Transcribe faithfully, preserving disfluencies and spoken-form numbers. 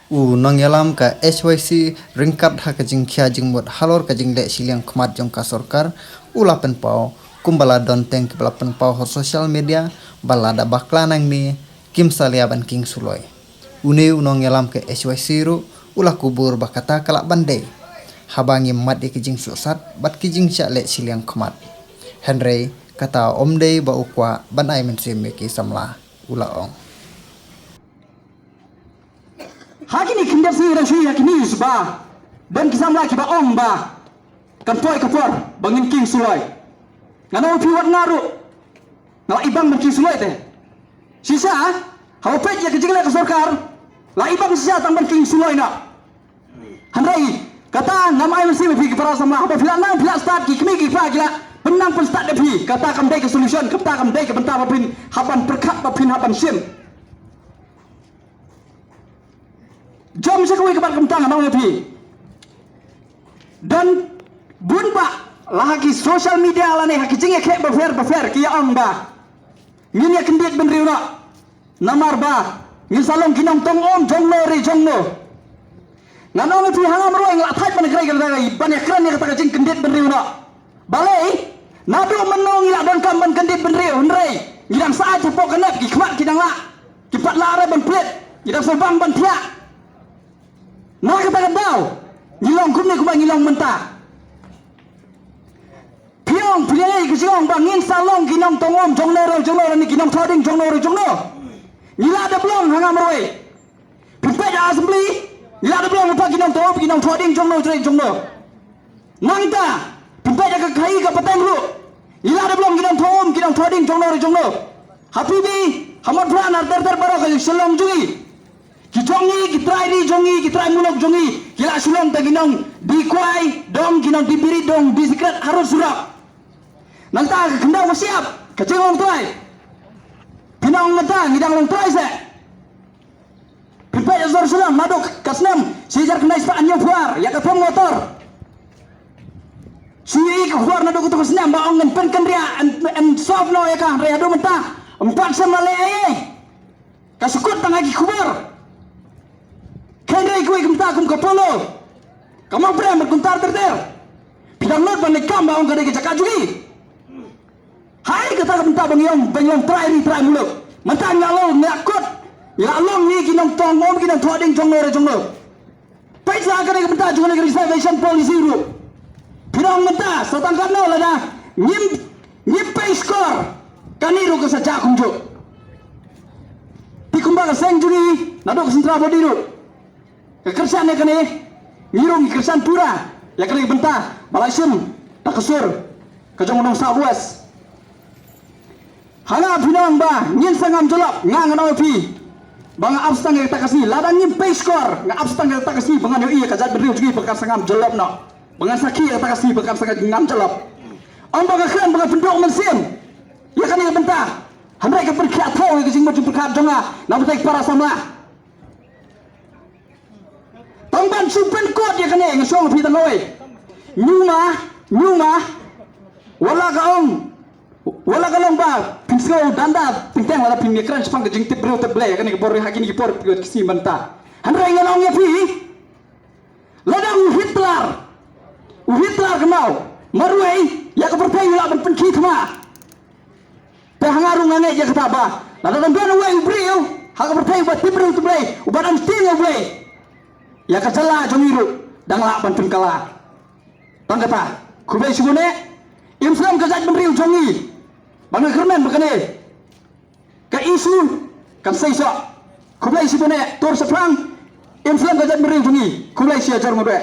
U nongïalam ka H Y C ryngkat ha ka jingkhia jingmut halor ka jingleh shiliang khmat jong ka sorkar, u la pynpaw kumba la don teng kiba la pynpaw ha social media ba lada bakla nangne kim salia ban kieng suloi. Une u nongïalam ka H Y C ruh u la kubur ba kata ka lah ban dei haba ngim mad ïa ki jingsuhsat bad ki jingshah leh shiliang khmat. Hynrei kata ym dei ba u kwah ban ai mynsiem ïa ki samla, u la ong. Ha kine khyndiat sngi ngi dang shu ïohi ha ki news ba don ki samla kiba ong ba kan poi ka por ba ngin kieng suloi. Ngan ong ïa phi wat nga ruh nga la i bang ban kieng suloi te. Shisha haba peit ïa ka jingleh ka sorkar la i bang shisha tang ban kieng suloi noh. Hynrei kata ngam ai mynsiem ïa phi ki para samla, haba phi la nang phi la stad, ki kmie ki kpa ki la pynnang pynstad ïa phi. Kata kam dei ka solution, kata kam dei ka bynta ba phin hap ban pyrkhat, ba phin hap ban shim. Jom sha kawei ka mat ka bynta ngan ong ïa phi. Don bun bah la ha ki social media lane ha ki jingïakhih bapher bapher ki ïa ong ba ngin ïa kyndit bynriew noh. Namar ba ngin sa long ki nongtong um jong no re jong no. Ngan ong ïa phi, ha nga marwei nga la thait ban ïakren ïa kata ka, ban ïakren ïa kata ka jingkyndit bynriew noh. Balei? Naduh mynno ngi la donkam ban kyndit bynriew, hynrei ngi dang sa aiti hapoh ka nep, ki khmat ki dang lah, ki pat lah re ban plie, ngi dang sngewbang ban thiah. Na kata ka daw ngi long kumne kumba ngi long mynta. Phi ong, phi ong ka jingong ba ngin sa long ki nongtong um jong no re jong no, lane ki nongthoh ding jong no re jong no. Ngi la dep long, ha nga marwei. Pynpeit ha assembly, ngi la dep long pat ki nongtong um, ki nongthoh ding jong no re jong no. Nangta pynpeit ha ka khaii ka pateng ruh, ngi la dep long ki nongtong um, ki nongthoh ding jong no re jong no. Ha Pyrdi, ha Mawphran, ha ter ter baroh ka Shillong jong ngi. Ki jong ngi, ki trai ri jong ngi, ki trai muluk jong ngi, ki la shu long tang ki nongdie kwai dong, ki nongdie birit dong, dih sikret harud surok. Nangta ka khyndew ka shyiap, ka jinglong trai. Phi ong mynta ngi dang long trai seh. Pynpeit ha sor Shillong naduh ka snem shi hajar khyndai spah hynñiew phew ar, ïa ka thong water. Shu ïohi ka khubor naduh kato ka snem ba ong yn pynkynriah, yn, yn solve noh ïa ka, hynrei haduh mynta ym pat shym la leh ei ei. Ka shu kut tang ha ki khubor. Khyndiat kawei ka bynta kum ka Polo, ka Mawprem bad kumta ter ter. Phi dang nud ban leit kam ba ong ka dei ka jaka jong ngi. Hai kata ka bynta ba ngi ong ba ngi long trai ri trai muluk. Mynta ngi la long, ngi la kut, ngi la long ngi ki nongtong um, ki nongthoh ding jong no re jong no. Peit sa kane ka bynta jong kane ka reservation policy ruh. Phi ong mynta sa tang katno lada ngim, ngim pei skor, kane ruh ka sa jah kumjuh. Te kumba ka seng jong ngi naduh ka Central Body ruh ka kyrshan ïa kane, ngi ruh ngi kyrshan pura ïa kane ka bynta ba la shim da ka sur ka jong u nong South West. Ha nga phi ong ba ngin sa ngam jyllop, nga ngan ong ïa phi ba nga ap sa tang ïa kata ka sngi, lada ngim pei skor nga ap sa tang ïa kata ka sngi ba ngan ïohi ïa ka jaitbynriew jong ngi ba kan sa ngam jyllop noh, ba ngan sakhi ïa kata ka sngi ba kan sa ngam jyllop. Ym ba nga kren ba nga pynduh mynsiem ïa kane ka bynta, hynrei ka pynkhiah thew ïa ka jingmut jingpyrkhat jong nga na bynta ki para samla. Tang ban shu pynkut ïa kane nga shu ong ïa phi tang kawei. Ngi ma, ngi ma, wat la ka ong, wat la ka long ba phin sngew danda teng teng lada phin ïakren shaphang ka jingtip briew tip Blei ha kane ka por, ha kine ki por ki sngi mynta. Hynrei ngan ong ïa phi, lada u Hitler, u Hitler kynmaw marwei ïa ka pyrthei u lah ban pynkhie thma. Te ha nga ruh nga ngeit ïa kata ba lada don uwei u briew ha ka pyrthei uba tip briew tip Blei, uba dang tieng ïa U Blei, ïa ka jylla jong ngi ruh dang lah ban pynkylla. Tang kata, khublei shibun eh. Im slem ka jaitbynriew jong ngi ba nga kyrmen ba kane ka issue kan sei soh. Khublei shibun eh, tur shaphrang. Im slem ka jaitbynriew jong ngi. Khublei shi hajar nguh eh.